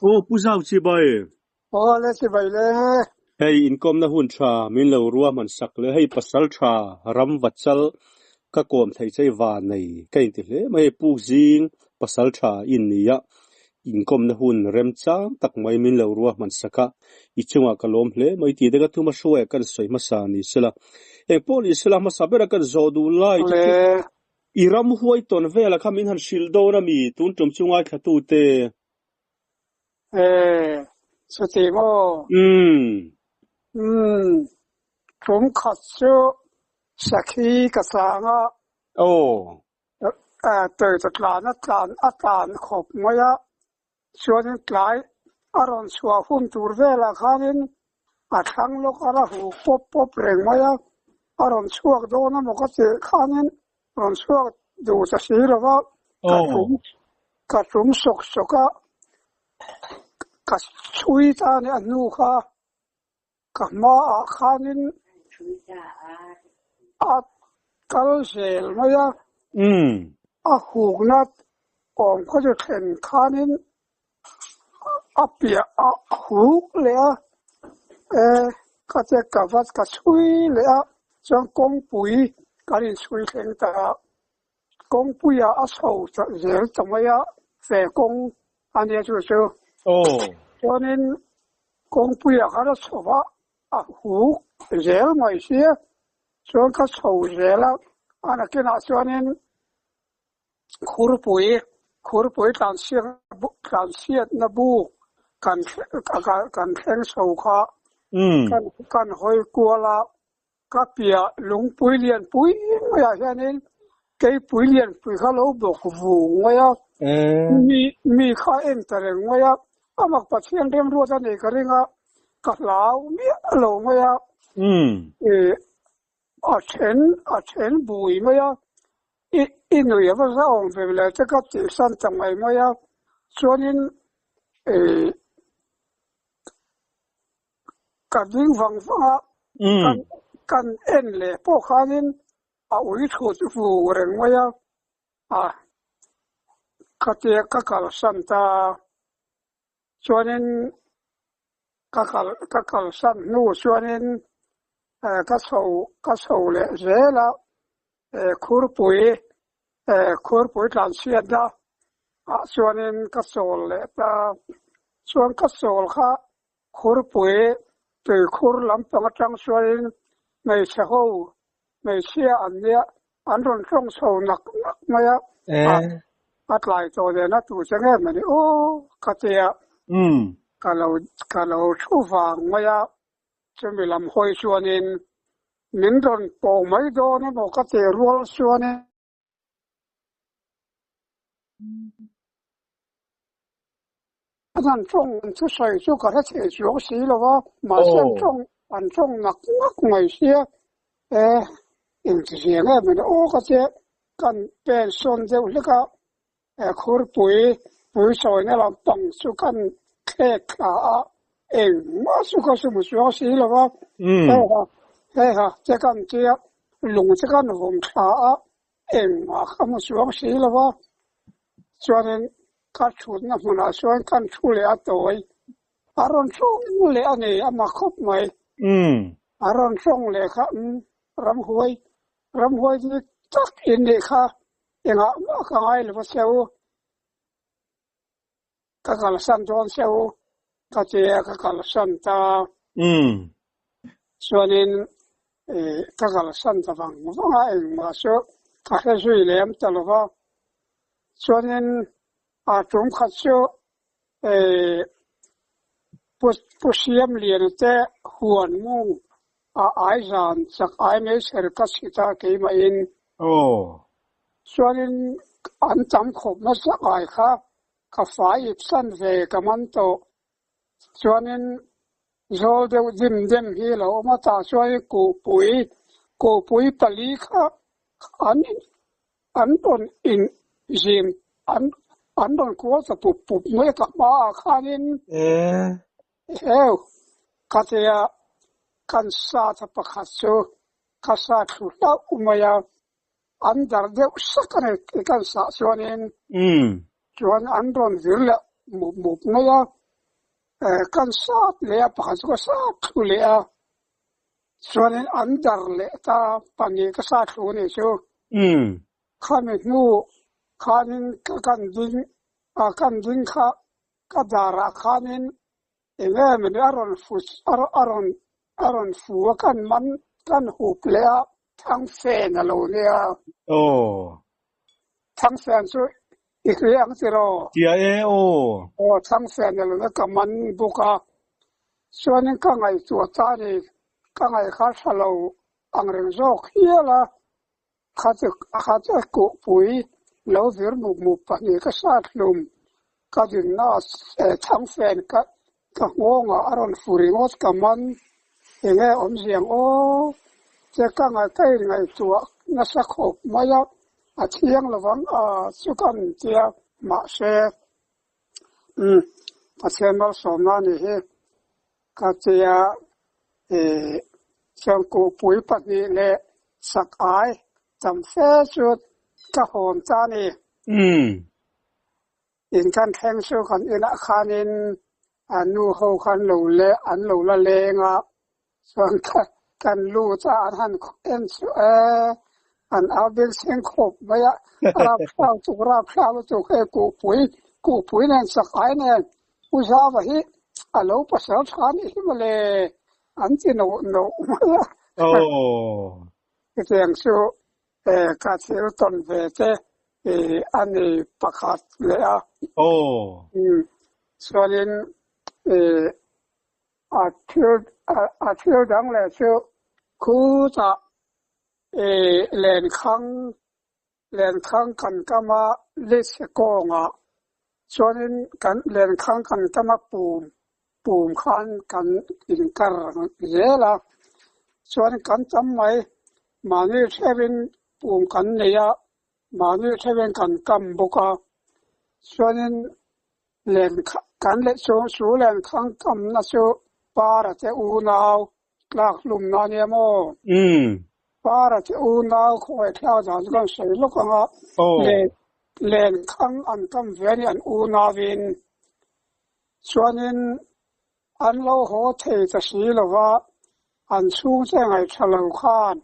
Aw Pu Zau chibai. Aw le chibai le. Hei inkawmna hun tha min lo ruahman sak le hei pasal tha ram va chal ka kawm thei chei va nei ka inti hle mai hei puk zing pasal tha in nia inkawmna hun remchang tak mai min lo ruahman sak a i chungah ka lawm hle mai tih te ka thuma hruaia kan sawi hmasa ni sela engpawh ni sela hmasa bera kan zawh duh lai te chu I ramhuai tawn vela kha min han hrilh dawn a mi tun tum chu ngaithlatute? E, chuti maw? Umm. Umm, tum khat chu sakhi ka chang a. Aw. E, tawite tlan a tlan a tlan khawp mai a. Chuanin tlai a rawn chhuah hun tur velah khanin a thlang lawk a la hu pawp pawp reng mai a, a rawn chhuak dawn emaw ka tih khanin rawn chhuak duh ta si lo va, ka tum ka tum sawk sawk a, ka chhui ta a ni a hnu kha. Ka hmaah khanin a kal zel mai a, a hukna awm khaw chu thlen khanin a piah a huk leh a, e ka che ka va ka chhui leh a, chuan kawngpui kan inchhui thleng ta a, kawngpuiah a chho zel ta mai a, fe kawng a nia chu chu. Chuanin Kawngpuiah khan a chho a, a huk zel mai sia, chuan ka chho zel a, a nakinah chuanin khurpui, khurpui tlanchhiat tlanchhiatna buk kan kan thleng chho kha kan kan hawi kual a, Ka piah lungpui lianpui maiah hianin keipui lianpui kha lo bawk vung mai a, mi mi kha en ta reng mai a, amak Pathian remruat a nei ka ring a, ka hlau miah lo mai a, ih a then a then bui mai a, i i nui a va zahawm ve le te ka tihsan ta mai mai a, chuanin ih Ka ding vang vang a, kan kan en leh pawh khanin a ui thut vung reng mai a, a khatia ka kalsan ta a, chuanin ka kal ka kalsan hnu chuanin ka chho ka chho leh zel a, khurpui khurpui tlanchhiatna ah chuanin ka chawl leh ta a, chuan ka chawl kha Khurpui tuikhur lampang atang chuanin hmeichhe ho, hmeichhia an nia, an rawn tawng chho nak nak mai a, a tlai tawh nen a tu che nge mawni aw ka ti a, ka lo ka lo thu vang mai a, chumi lam hawi chuanin min rawn pawh mai dawn emaw ka ti rual chuanin. An tawng an thusawi chu ka hre thei chuang si lo va, mahse an tawng an tawng nak nak mai sia, e engtizia nge mawni aw ka tia kan pen sawn deuh hlek a, e khurpui pui sawina lampang chu kan thlek thla a, engmah chu ka hmu chuang si lo va, hei ha hei ha te kan tia lung te kan vawm thla a, engmah ka hmu chuang si lo va, chuanin Ka thutna hmunah chuan kan thu leh a tawi. A rawn tawng leh a ni, a mak khawp mai. A rawn tawng leh kha umm ramhuai, ramhuai dik tak in nih kha engah mah ka ngai lo va che u. Ka kalsan dawn che u ka ti a, ka kalsan ta. Chuanin ka kalsan ta vang vang a, engmah chu ka hre zui lem ta lo va. Chuanin a tum khat chu Pu Siamliana te huan mung a ai zan chak ai mai ser ka chhit a keimahin. Chuanin an tam khawp nasa ai kha ka fai ip san ve ka man tawh. Chuanin zawl deuh dim dem hi a lo awm a, tah chuanin kuhpui, kuhpui pali kha an an rawn in zim an an rawn kual ta pup pup mai a ka hmaah khanin heu ka tia kan sa ta pakhat chu ka sa thlu hlauh mai a, an dar deuh sak a ni kan sah chuanin chuan an rawn vir leh mup mup mai a. Kan sat leh a, pakhat chu ka sat thlu leh a, chuanin an dar leh ta pahnih ka sat thlu a nih chu. Khami hnu khanin ka kan ding a, kan ding kha ka darah khanin eng em a rawn fu a rawn a rawn fu a, kan man kan hup leh a, Thangfen a lo nia. Aw. Thangfen chu i hria ang tiraw? Tia e aw. Aw, Thangfen a lo nia ka man bawk a. Chuanin ka ngaihtuah ta a ni, ka ngaih kha tha lo ang reng zawk hial a. Khati khati kuhpui lo vir mup mup pahnih ka sat hlum ka dinna Thangfen ka Ka nghawngah a rawn fu ringawt ka man, enge awmzia ang aw? Che ka ngaih ka inngaihtuah nasa khawp mai a, a thiang lovang a chu ka ni tia. Mahse, umm, Pathian malsawmna a nih hi ka tia, ih, chuan kuhpui pahnih leh sak ai tam fe chu ka hawn ta a ni. Umm. In kan thleng chu kan inah khanin a nu ho khan lo le an lo la leng a, chuan kan lut a an han en chu e an au beng chheng khawp mai a, rapthlau tuk rapthlau lutuk hei kuhpui kuhpui nen sak ai nen U Zava hi a lo pasal tha anih hi mawle an ti noh noh mai a. Chutiang chu Ka thil tawn ve te a ni pakhat leh a. Aw. Chuanin a thil a thil dang leh chu khutah lenkhang lenkhang kan kam a list kawngah chuanin kan lenkhang kan kam a pum pum khan kan inkar zel a, chuan kan tam mai mahni theuhin pum kan nei a, mahni theuhin kan kam bawk a, chuanin len kan leh chu chu lenkhang kamna chu para te unau tlak hlumna a nia maw? Para te unau khawngaih thlak dan chu kan sawi lawk ang a, len lenkhang an kam ve a ni an unauin. Chuanin an lo haw thei ta si lo va, an chhungte ngaihṭha lo khan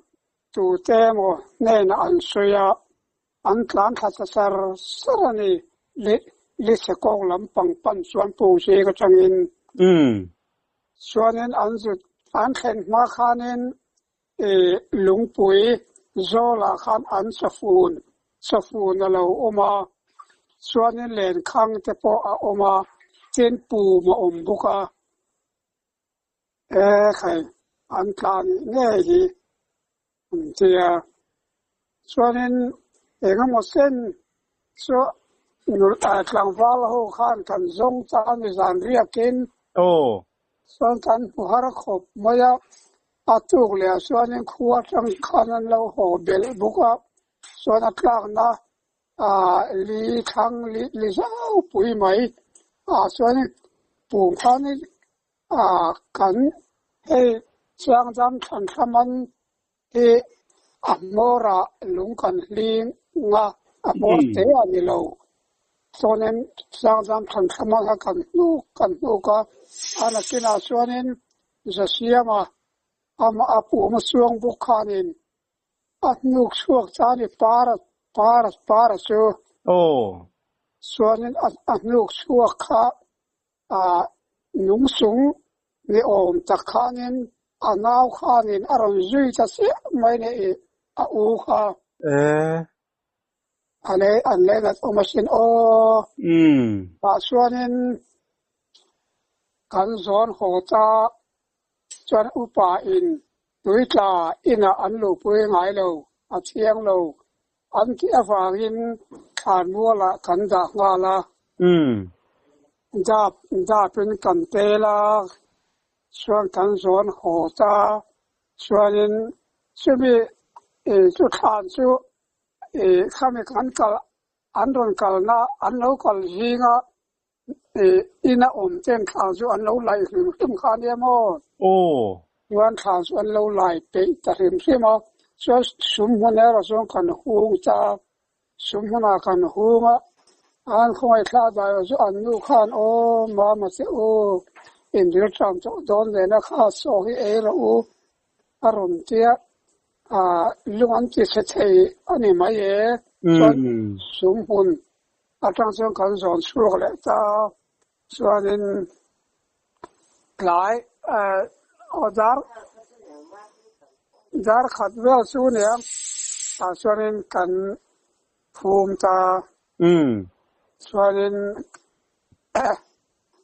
tute emaw hnenah an sawi a, an tlan thla ta sar sar a ni. Lise kawng lampang pan chuan puk zing atangin. Chuanin an zut an thlen hma khanin I lungpui zawlah khan an chawfun chawfun a lo awm a, chuanin lenkhang te pawh a awm a, tin pum a awm bawk a. E khai, an tla nih ngei hi an ti a. Chuanin engemaw sen chu tlangval ho khan kan zawng ta a ni zan riakin. Aw. Chuan kan hmu har khawp mai a, a tuk leh ah chuanin khua atang khan an lo haw belh bawk a, chuan a tlakna ah li thlang li li zau pui mai ah chuanin pum khanin ah kan hei chiangdam thlan thlam an Hi a hmawrah lung kan hling a, a hmawr te a ni lo. Chuanin Sangzam Thanthlama kha kan hnuk kan hnuk a, a nakinah chuanin Zasiama amah a pum a chuang bawk khanin a hnuk chhuak ta a ni para para para chu. Chuanin a hnuk chhuak kha A nung sung ni awm tak khanin a nau khanin a rawn zui ta chiah mai ni i a u kha. A lei an lei nat awm asin aw. Tah chuanin kan zawn haw ta chuan upa in tuitla inah an luhpui ngai lo, a thiang lo An tih avangin thlanmualah kan dah nghal a. Dap dapin kan tel a, chuan kan zawn haw ta. Chuanin chumi chu thlan chu khami kan kal an rawn kalna an lo kal zinga Ina awm ten thla chu an lo lai hrim hrim kha ania maw? Chuan thla chu an lo lai peih ta hrim hrim a, chuan sum hmun erawh chuan kan hung ta a, sum hmunah kan hung a, An khawngaih thlah dan chu an nu khan aw mama che u in ril ṭam tawh dawn nena kha chaw hi ei rawh u a rawn tia ah lung an ti chhe thei a ni mai e chuan sum hmun atang chuan kan zawn chhuak leh ta a chuanin tlai aw dar dar khat vel chu nia tah chuanin kan Phum ta. Chuanin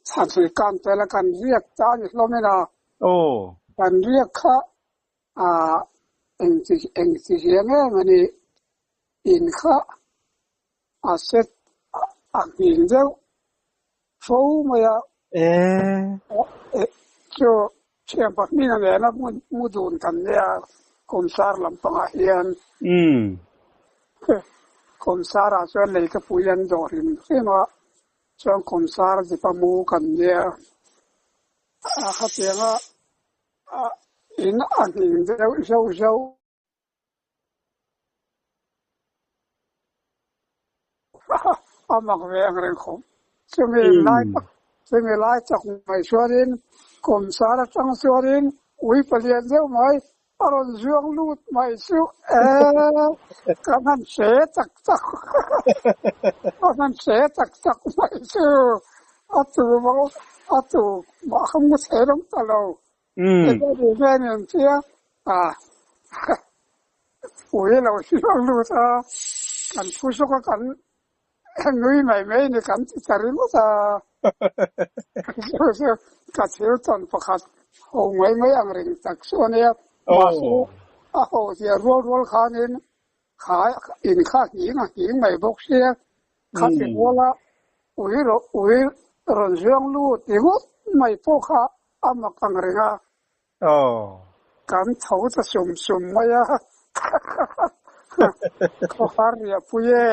chhanchhui kan tel a kan riak ta a ni hlawm in a. Kan riak kha engti engti hian em a ni in kha a set a nghing deuh fo mai a. Chu thian pahnih nena mu dun kan nia Kawmsar lampangah hian. Kawmsarah chuan leikapui an dawh hrim hrim a, chuan Kawmsar zipa mu kan nia. Khatianga in a nghing deuh zauh zauh. A mak ve ang reng khawp. Chumi lai tak chumi lai tak mai chuanin kawmsar atang chuanin ui palian deuh mai a rawn zuang lut mai chu e ka hman hre tak tak ka hman hre tak tak mai chu a tu a tu mah kha mu thei rawng ta lo. Ui lo hial lut a, kan phu zawk a kan nui mai mai ni kan ti ta ringawt a. Chu chu ka thil tawn pakhat ho mai mai ang ring tak chu a nia. Mahse a ho zia rual rual khanin kha in kha nghing a nghing mai bawk sia. Khati ruala ui ui rawn zuang lut ringawt mai pawh kha a mak ang reng a. Kan tho ta sum sum mai a. Khawhar riahpui e,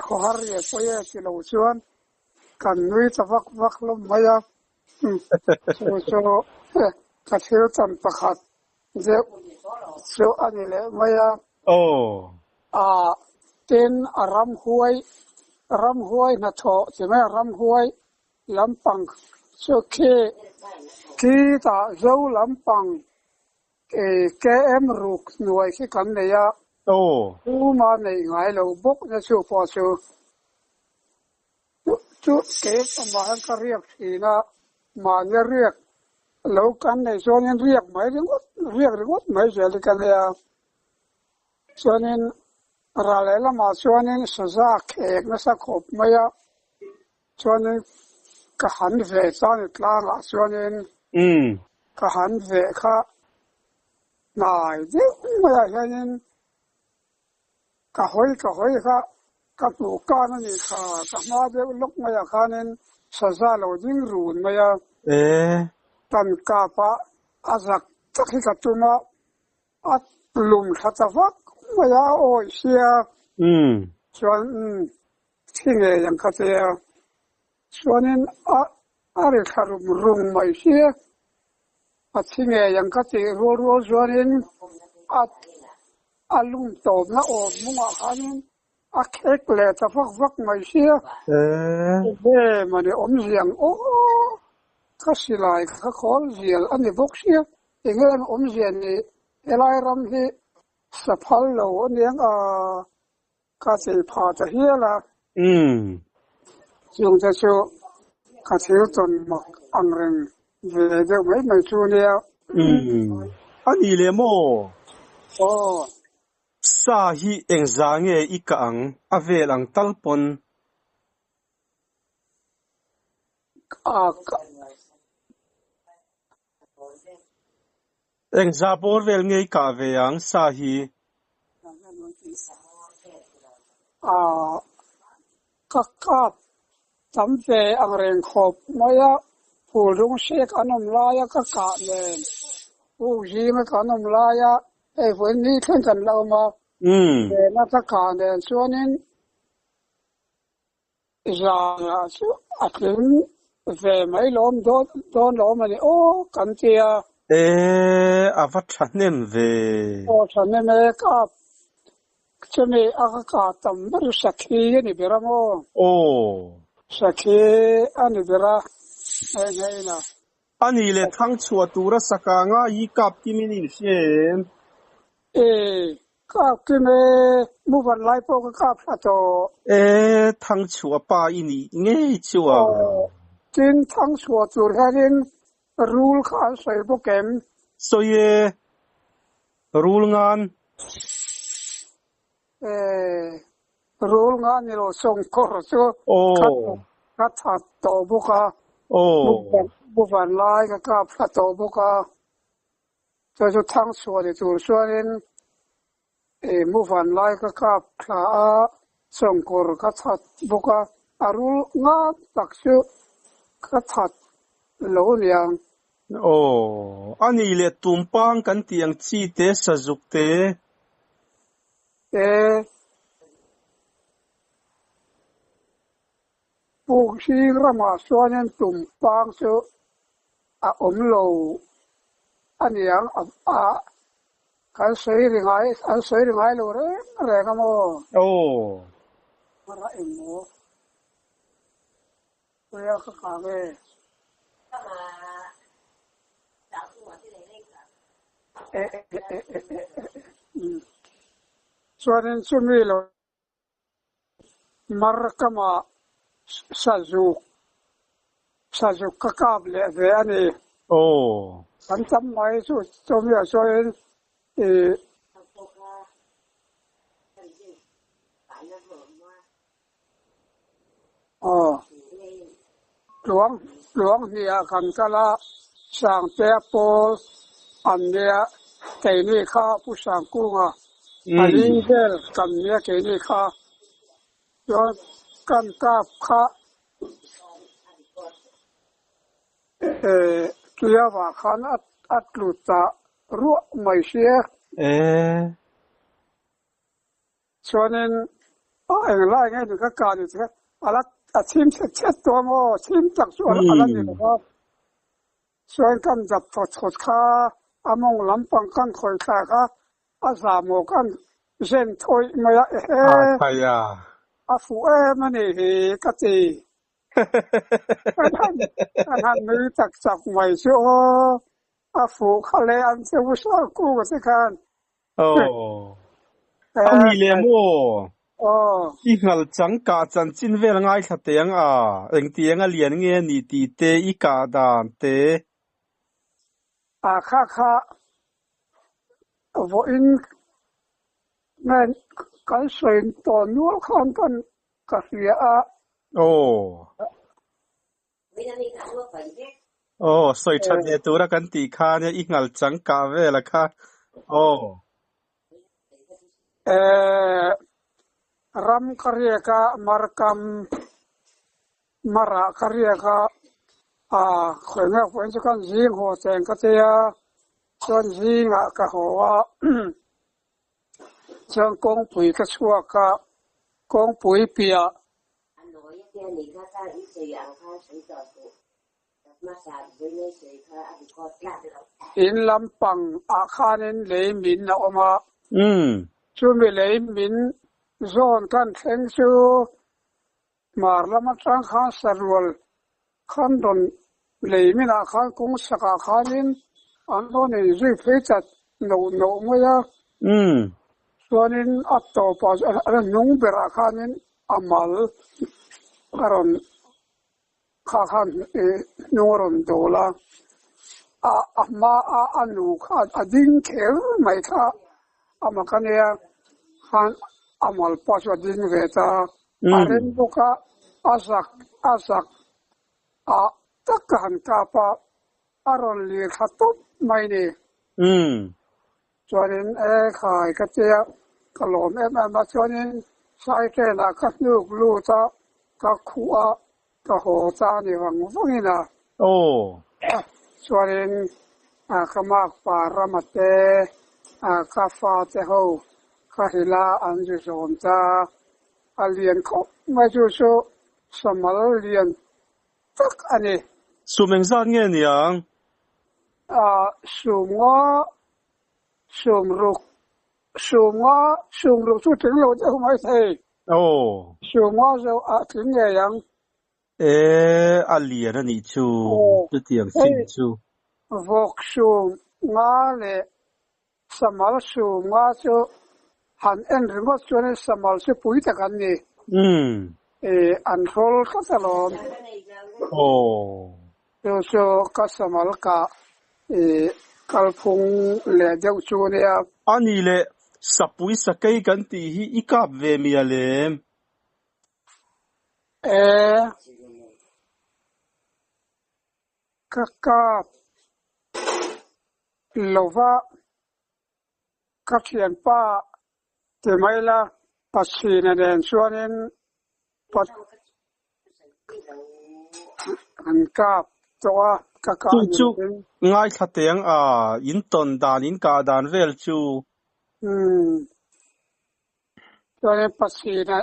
khawhar riahpui e ti lo chuan kan nui ta vak vak hlawm mai a. Chu chu ka thil chan pakhat deuh chu a ni leh mai a. Tin, a ramhuai, ramhuai hnathawh ti mai a, ramhuai lampang chu khi khitah zo lampang KM ruk hnuai khi kan nei a, puma neih ngai lo bawk na chu pawh chu chu kei amah hian ka riak thin a, mahni riak lo kan neih chuanin riak mai ringawt riak ringawt mai zel hi ka nei a, chuanin ral lehlamah chuanin saza khek nasa khawp mai a. Chuanin ka han ve chuan i tlangah chuanin ka han ve kha hnai deuh maiah hianin ka hawi ka hawi kha ka hmuh kan a nih kha, ka hma deuh lawk maiah khanin saza lo ding run mai a. Kan kap a, a zak tak hi ka tum a, a lum thla ta vak mai a, a awih sia. Chuan Thi ngei ang kha che a, chuanin a a ri thla rum rum mai hi a thi ngei ang kha tih rual rual chuanin a a lung tawpna awm mungah khanin a khek leh ta vak vak mai hi a. Enge mawni awmzia ang aw, ka silai kha khawl zial a ni bawk sia, enge awmzia ni helai ram hi sa phal lo aniang a. Ka chei pha ta hial a. Chung te chu ka thil tawn mak ang reng ve deuh mai mai chu nia. A nih leh maw? Aw. Sa hi engza nge i kah ang a vel ang tal pawn? Engza bawr vel nge i kah ve ang sa hi? Aaa ka kap tam ve ang reng khawp mai a, phulrung sek an awm laia ka kah nen, puk zinga kan awm laia hei vawiin ni thleng kan la awm a, nena ka kah nen chuanin Zanah chu a tling ve mai lawm dawn dawn lawm a ni aw kan ti a. E, a va thahnem ve. Aw thahnem e, kap. Chumi a ka kah tam ber chu Sakhi a ni ber a maw? Aw. Sakhi a ni ber a, hei hei ina. A nih leh thang chhuah tura saka ngai hi kap kimin i inhria em? E, kap kim e, muvan lai pawh ka kap thla tawh. E, thang chhuah pa i nih ngei chuan. Aw, tin thang chhuah tur hianin rul kha an sawi bawk em? Sawi e, Rul ngan. E, rul ngan ni lo sawngkawr chu ka that tawh bawk a, muvan lai ka kap thla tawh bawk a, chu chu thang chhuah ni tur chuanin e muvan lai ka kap thla a, sawngkawr ka that bawk a, a rul ngan tak chu ka that lo niang. Aw, a nih leh tumpang kan tih ang chi te, sazuk te. E, puk zing ramah chuanin tumpang chu a awm lo a niang a, kan sawi ri ngai, an sawi ri ngai lo reng reng a maw? Aw. Mara engmaw? Puia ka kang e. Chuanin chumi lo mar kama sazuk sazuk ka kap leh ve a ni. Aw. Kan tam mai chu chumi ah chuanin i. Aw, tluang tluang hnih ah kan kal a, Sangtea pawl an nia, keini kha Pu Sangkunga a ling vel kan nia keini kha, chuan kan kap kha Tuiavah khan a tlu ta ruah mai sia. Chuanin a englai nge ni ka kah ni che a la a chim chhet chhet tawh a maw chim tak chu a la ni lo va. Chuan kan dap thawt thawt kha a mawng lampang kan khawi thla kha a zahmawh kan zen thawih mai a ehe a fuh em a nih hi ka ti. Kan han kan han nui tak tak mai chu aw a fuh kha le an che u sar kung a ti khan. Aw. A ni leh maw? Aw. I nghal chang kah chanchin vel ngaithla teh ang a, engtiang a lian nge a nih tih te, i kah dan te. A kha kha vawiin nge kan sawi tawh nual khan kan ka hria a. Aw. Aw, sawi that leh tura kan tih kha nia i nghal chang kah vel a kha. Aw. Eh, ram ka riak a, markam marah ka riak a, a khawi ngak pawhin chu kan zing haw cheng ka tia, chuan zingah ka haw a, chuan kawngpui ka chhuak a, kawngpui piah A nawi a te a nih kha kha i sawi ang khan sawi tawh suh. Tak hmasa vawi sawi kha a record tlak loh. In lampang ah khanin lei min a awm a. Chumi lei min zawn kan thleng chu hmar lam atang khan sarual khan rawn lei min ah khan kawng sak ah khanin an rawn inzui phei chat noh noh mai a. Chuanin a tawpah a hnung berah khanin a mal a rawn kha khan hnung a rawn dawl a, a hma a a nu kha a ding kher mai kha a mak a nia, khan a mal pawh chu a ding ve ta, a rem bawk a, a zak a zak ah tak ka han kap a, a rawn lir thla tawp mai ni. Chuanin e khai ka tia ka lawm em em a, chuanin cycle ah ka hnuk lut a, ka khuh a, ka haw ta a ni vang vangin a. Aw. Chuanin ka makpa Rama te, ka fa te ho ka hrilh a, an zu zawm ta. A lian khawp mai chu chu samal lian tak a ni. Sum engzat nge niang? Sum nga, sum ruk. Sumnga sumruk chu tling lo deuh mai thei. Aw. Sumnga zo a tling ngei ang. E, a lian a nih chu, chutiang chin chu. Vawk sumnga leh samal sumnga chu han en ringawt chuanin samal chu pui tak an ni. E, an hrawl tlat alawm. Aw. Chu chu ka samal kah i kalphung leh deuh chu nia. A nih leh sapui sakei kan tih hi i kap ve mial em? E, ka kap lova ka thianpa ti mai la, Pasina nen chuanin pa an kap tawh a, ka kah Chu chu niin. ngaithla teng a, in tawn dan, in kah dan vel chu. Umm. Chuanin Pasina,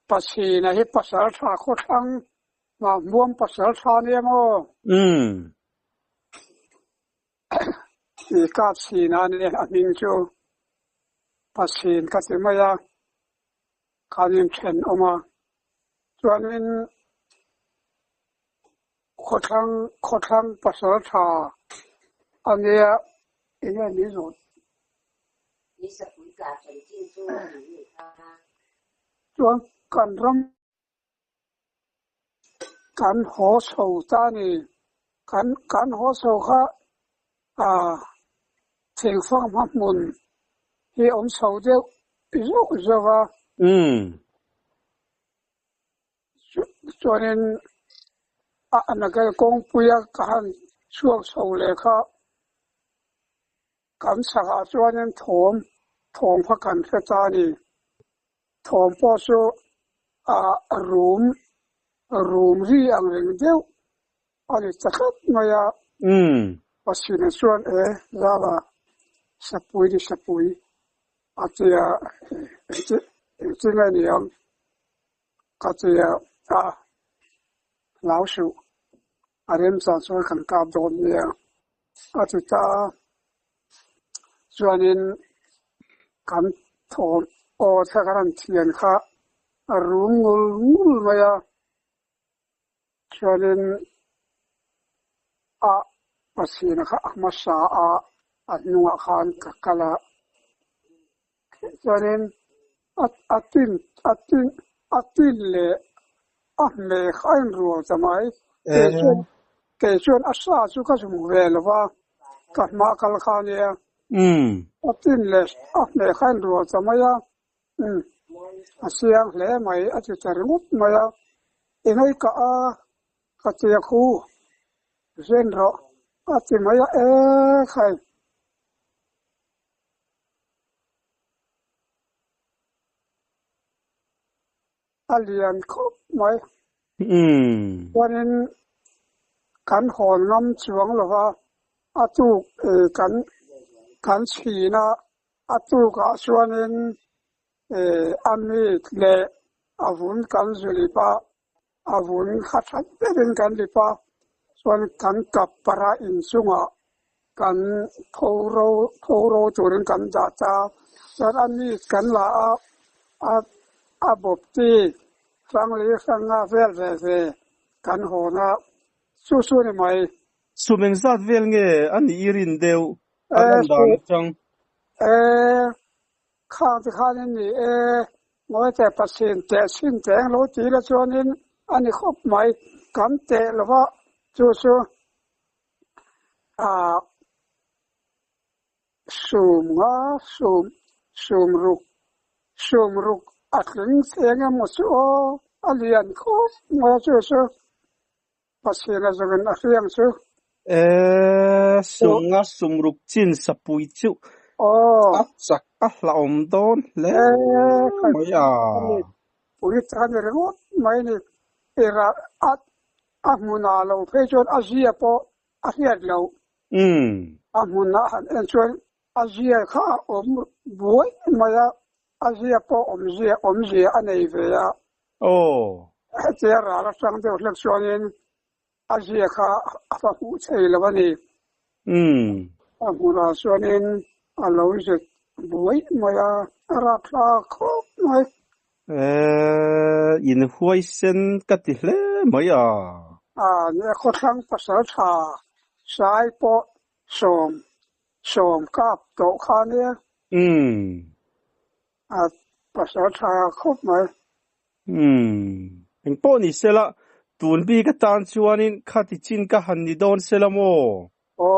Pasina hi pasal tha khawthlang, Mahmuam pasal tha nia maw? Umm. I kap chhin a nia a hming chu Pashin ka ti mai a, kan inthenawm a. Chuanin khawthlang khawthlang pasal tha a nia enge ni zawt. Chuan kan ram Kan haw chho ta a ni. Kan kan haw chho kha ah thingfang hma hmun hi a awm chho deuh zauh zauh a. Chuanin a nakel kawngpuia ka han chhuak chho leh kha kan chhakah chuanin thawm thawm kha kan hre ta a ni. Thawm pawh chu a rum rum ri ang reng deuh a ni ta tlat mai a. Pasina chuan e Zala sapui ni sapui a ti a, engtin nge ni ang ka ti a, a hlau suh a remchang chuan kan kap dawn nia a ti ta a. Chuanin kan thawm aw thla kan han thian kha a rum ngul ngul mai a. Chuanin a pasina kha a hmasa a, a hnungah khan ka kal a. Chuanin a tin a tin a tin leh a hmeh kha a inrual ta mai. Kei chuan kei chuan a sa chu ka hmu ve lo va, ka hma kal kha a nia. A tin leh a hmeh kha a inrual ta mai a, a siang hle mai a ti ta ringawt mai a. I ngaihkah a, ka tia khu zen rawh a ti mai a, e khai. A lian khawp mai. Chuanin kan hawn ngam chuang lo va, a tuk kan kan chhin a, a tukah chuanin a meat leh a vun kan zu lip a, a vun kha that berin kan lip a, chuan kan kap para inchungah kan tho ro tho ro turin kan dah ta a, chuan a meat kan la a, a a bawp ti hrangli hranga vel ve ve kan hawn a, chu chu a ni mai. Sum engzat vel nge a nih i rin deuh a lan dan atang? E, khang ti khanin ni e, ngawi teh Pathian teh chhin teh englo ti la chuanin a ni khawp mai, kan teh lova chu chu ah sum nga sum sum ruk sum ruk a tling cheng emaw chu aw a lian khawp mai a chu chu Pathian a zawngin a hriang chu. E sum nga sum ruk chin sapui chu a chak a hlauhawm dawn hle mai a. Pui tak a ni ringawt mai ni. Era a A hmunah lo phei chuan a zia pawh a hriat loh. A hmunah han en chuan a zia kha a awm buai mai a, a zia pawh awmzia awmzia a nei ve a. Hetia ral atang deuh hlek chuanin a zia kha a va hmuh thei lo a ni. A hmunah chuanin a lo zet. Buai mai a, a rapthlak khawp mai. Eh, in huaisen ka ti hle mai a. A nia khawthlang pasaltha sai pawh 70 kap tawh kha nia. Umm. A pasaltha khawp mai. Umm. Engpawh ni sela, tun bik atan chuanin khati chin ka han ni dawn sela maw? Aw.